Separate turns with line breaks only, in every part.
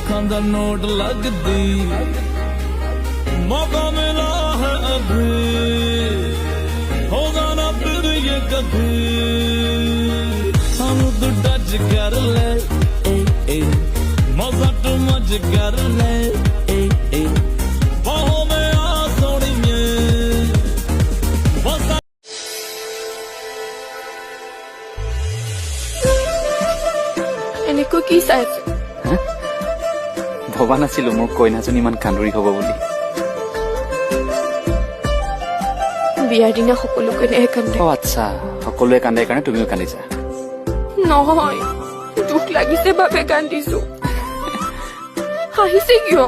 ਲੱਖਾਂ ਦਾ ਨੋਟ ਲੱਗਦੀ। मौका मिला है अभी, होगा ना फिर ये कभी। ਸਾਨੂੰ ਤੂੰ ਟੱਚ ਕਰ ਲੈ ਏ ਏ, ਮਜ਼ਾ ਤੂੰ ਮਜ ਕਰ ਲੈ ਏ ਏ, ਬਾਹੋਂ में ਆ ਸੋਹਣੀਏ ਬਸ।
এনেকৈ কি চাই আছে?
ভবা নাছিলো মোৰ কইনাজনী ইমান কান্দুৰি হ'ব বুলি।
বিয়াৰ দিনা সকলোকে এনেহে কান্দে।
অ আচ্ছা, সকলোৱে কান্দে কাৰণে তুমিও কান্দিছা?
নহয়, দুখ লাগিছে বাবে কান্দিছো। হাঁহিছে কিয়?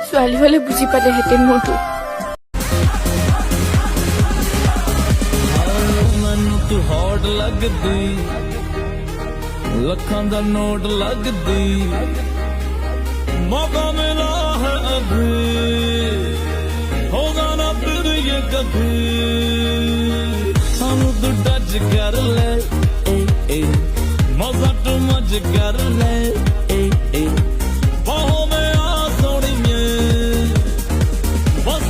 ছোৱালী হলে বুজি পালেহেঁতেন মোৰ দুখ।
ਮੈਨੂੰ ਤੂੰ ਹੌਟ ਲੱਗਦੀ, ਲੱਖਾਂ ਦਾ ਨੋਟ ਲੱਗਦੀ। मौका मिला है अभी, होगा ना फिर ये कभी। ਸਾਨੂੰ ਤੂੰ ਟੱਚ ਕਰ ਲੈ ਏ ਏ, ਮਜ਼ਾ ਤੂੰ ਮਜ ਕਰ ਲੈ ਏ ਏ, ਬਾਹੋਂ में ਆ ਸੋਹਣੀਏ ਬਸ।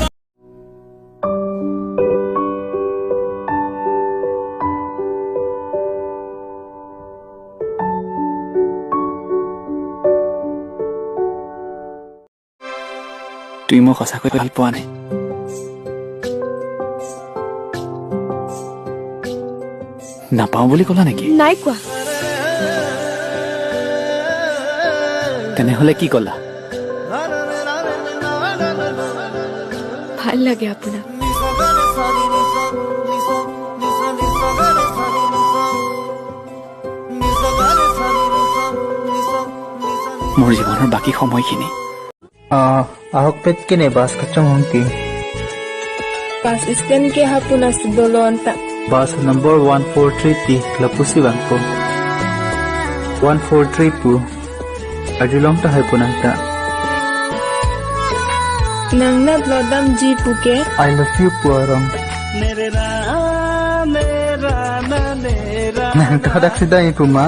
তুমি মোক সঁচাকৈ ভাল পোৱা নাই? নাপাওঁ বুলি ক'লা নেকি?
নাই কোৱা।
তেনেহ'লে কি ক'লা?
ভাল লাগে আপোনাক।
মোৰ জীৱনৰ বাকী সময়খিনি
Ahok pet kene bas kachong hongti.
Bus stand ke hapuna dolon ta.
Bus number 143 ti Lapusi bangpo. 143 pu. Ajulong ta hai ta.
Nang na lodam ji puke.
I love you pu arong. Nang ta dak sida i pu ma.